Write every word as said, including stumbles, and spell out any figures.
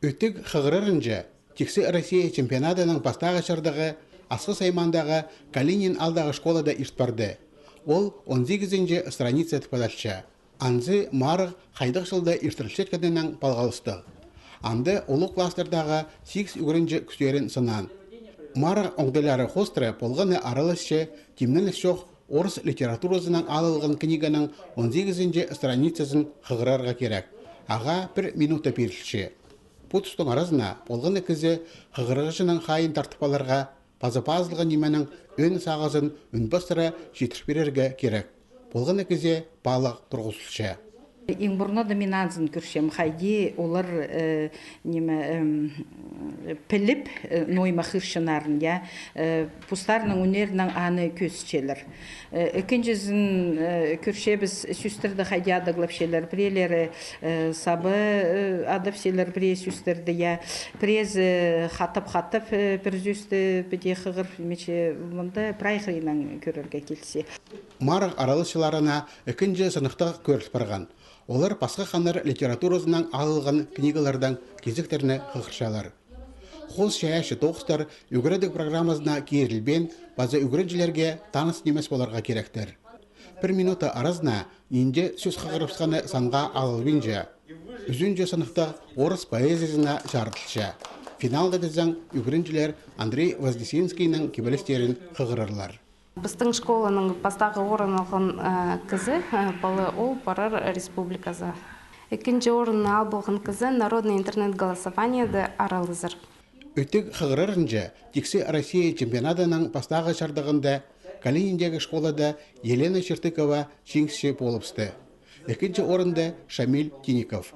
Ӱттіг хығырарынҷа, тиксі Россия чемпионадының пастағы чардығы Асхыс аймаандағы Калинин аалдағы школада ирт парды. Ол он сигізінҷі страницада пазылча. Анзы марығ хайдағ чылда иртірілчеткенінең палғалыстығ. Анда улуғ класстардағы сигіс ӱгренҷі кӱстерін сынаан. Марығ оңдайлары хоостыра полғаны араласча, тимненіс чох, орыс литературазынаң алылған книганың он сигізінҷі страницазын хығырарға кирек. Ағаа пір минута пирілче. Пу тустың аразына полған на кізі хығырығҷының хайиин тартып аларға, паза пазылған нименің ӧӧн сағызын ӱн пастыра читір пирерге кирек. Полған на кізі паалағ турғызылча. Иң пурнада мин анзын кӧрчем, хайди олар, э, ниме, эм, піліп, э, нойма хығырчаңнарын, я, э, постарының ӱннерінең аны кӧзітчелер. Э, ікінҷізін, э, кӧрчебіс, сӧстерді хайди адағлапчалар, пірелері, э, саба, э, адапчалар пірее сӧстерді, я, піреезі хатап-хатап, э, пір сӧсті піди хығырып, ниме чи, мында прай хыриннаң кӧрерге килзе. Марығ араласчыларына ікінҷі сыныхтығ кӧріл парған. Олар пасха ханнар литературазынаң алылған книгалардаң кизектерні хығырчалар. Хоос чайаачы тоғыстар ӱгредіг программазына кирілбеен, паза ӱгренҷілерге таныс нимес поларға киректер. Пір минута аразына нинҷе сӧс хығырыбысханы санға алылбинча. Ӱзінҷі сыныхтығ орыс поэзиязына чарыдылча. Финалда тізең ӱгренҷілер Андрей Вознесенскийнің кибелістерін хығырарлар. Пістің школаның пастағы орын алған, э, кізі, э, пала, ол парар республиказа. Ікінҷі орынны ал полған кізі народный интернет-голосованиеде аралазар. Ӱттіг хығырарынҷа, тиксі Россия чемпионадының пастағы чардығында Калининдегі школада Елена Чертыкова чиңісчі полыбысты. Ікінҷі орында Шамиль Тинников.